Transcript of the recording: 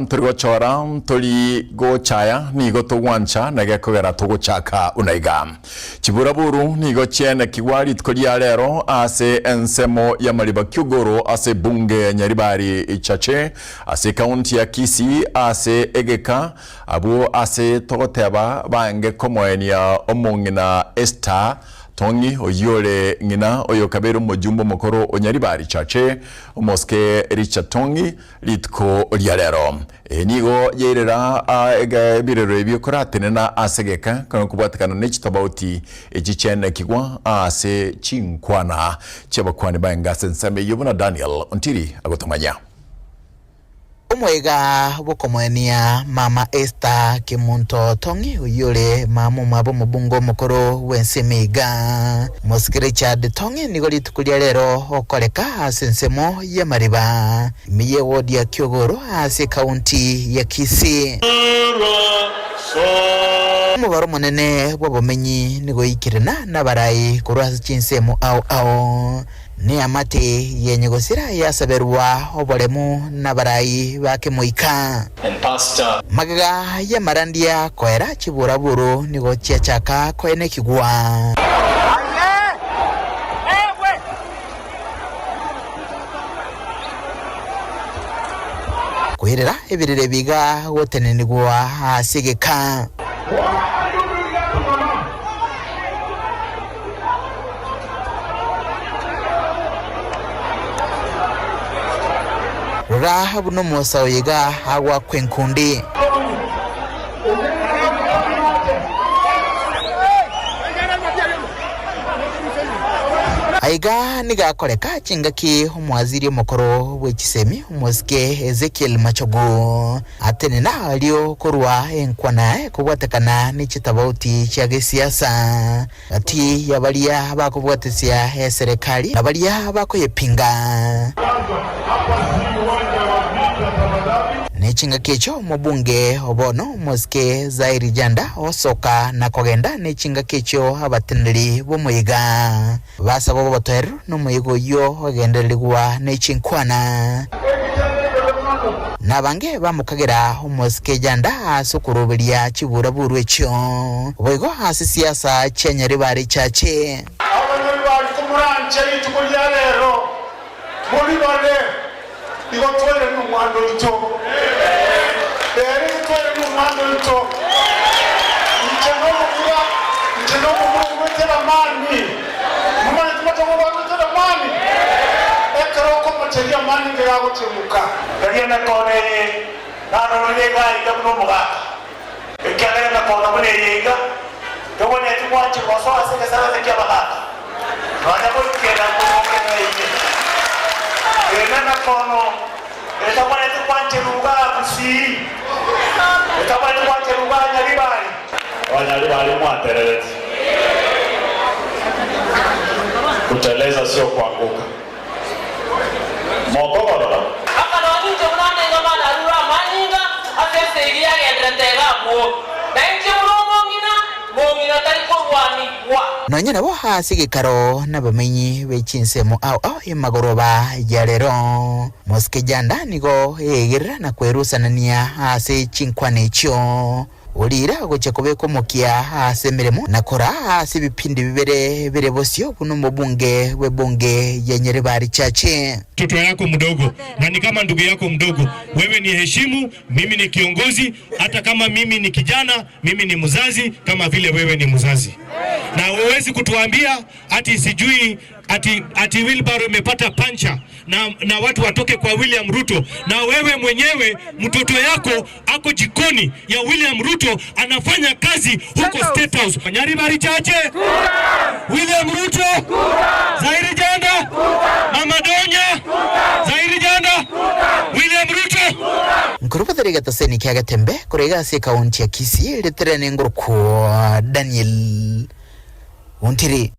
Ntori gochora, ntori gochaya, nigo togwancha na gekogera togochaka buna iga. Chiburaburu nigo chiaenekigwa rituko ria rero ase ensemo y'amariba Kiogoro ase ebunge ya Nyaribari Chache ase ekaunti ya Kisii ase egeka abwo ase togoteba bange komoenia omong'ina Esther Tong'i oyio ore ng'ina oyokabeire omojumbe omokoro o Nyaribari Chache omosike Richard Tong'i Rituko ria rero eye nigo yairera ebirero ebio koratenena ase egeka kobwatekana ne chitobauti echi chiaenekigwa ase chinkwana chi'abakuani baenga ase ensemo eyio buna Daniel Ontiri agotomanya. Omoyega bw'okomoenia mama Esther Kemunto Tong'i oyio ore mama omwabo omobunge omokoro bw'ensemo iga. Mosike Richard Tong'i nigo rituko ria rero okoreka ase ensemo y'amariba. Ime y'ewodi ya Kiogoro ase ekaunti ya Kisii. Omobaro omonene bw'obomenyi nigo oikerena nabarai korwa ase chinsemo ao ao. Neamate yenye gosira yasaberwa oboremu nabarai ba kemoika. Magega y'amarandia koera chiburaburu nigo chiachaka koenekigwa. Koirera ebirero ebi iga gotenenigwa ase egeka. Rora buna omosa oyo iga agoakwa enkundi. Aiga nigo akoreka chingaki omwaziri omokoro bwe chisemi omosike Ezekiel Machogu atenena ario korwa enkwana yaye kobwatekana ne chitabauti chia gesiasa gati ya baria bakobwatesia eserekari na baria bakoyepinga. Ne chingaki echio omobunge o bono omosike Zairi Janda osoka na kogenda ne chingaki echio abateneneri b'omoyega basaba obotoereru na omoyega oyio ogendererigwa ne chinkwana. Na abange bamokagera omosike Janda ase okoroberia chiburaburu echio, boigo ase siasa chia Nyaribari Chache. Abanyaribari komoranche rituko ria rero, Moribare, igo twairanie omwando oito. Rero igo twairanie omwando oito. Inche nomomura, inche nomomura ogwete eramani. Momanyete motogo bagwete eramani? Ekero okomocheria amani nigo agochemuka. Erio emekoono eye narorire iga aiga buna omogaka, ekiagera emekoono buna eye iga togwenereti gwancherwa gosoa ase egesaranse ki'abagaaka, nonya goikera komookera eye. Eye nemekoono etagwenereti gwancherwa igaa Gusii, etagwenereti gwancherwa igaa Nyaribari. Abanyaribari mwaterereti, kuteleza sio kuanguka. Mokogorora. Akarora inche buna amaiga mane arure amanyinga ase esegi yagenderete iga abwo, na inche buna omong'ina, mong'ina tari korwanigwa. Nonya nabo ase egekaro nabamenyi be chinsemo ao ao y'amagoroba ya rero. Mosike Janda nigo eegerera na kwerusanania ase chinkwana echio. Oriire gochia kobeka omokia ase emeremo na koraa ase ebipindi bibere bire bosio buna omobunge bw'ebunge ya Nyaribari Chache. Mtoto yako mdogo na ni kama ndugu yako mdogo, wewe ni heshimu, mimi ni kiongozi, hata kama mimi ni kijana, mimi ni mzazi kama vile wewe ni mzazi, na huwezi kutuambia ati sijui ati, ati wheelbarrow imepata pancha na, na watu watoke kwa William Ruto, na wewe mwenyewe mtoto yako ako jikoni ya William Ruto anafanya kazi huko State House. Nyaribari Chache, William Ruto, Zairi Janda, Mama Donya, Zairi Janda, William Ruto. Nkorobothere egetaseni kia Getembe korwa iga ase ekaunti ya Kisii, ritere nengorokwo Daniel Ontiri.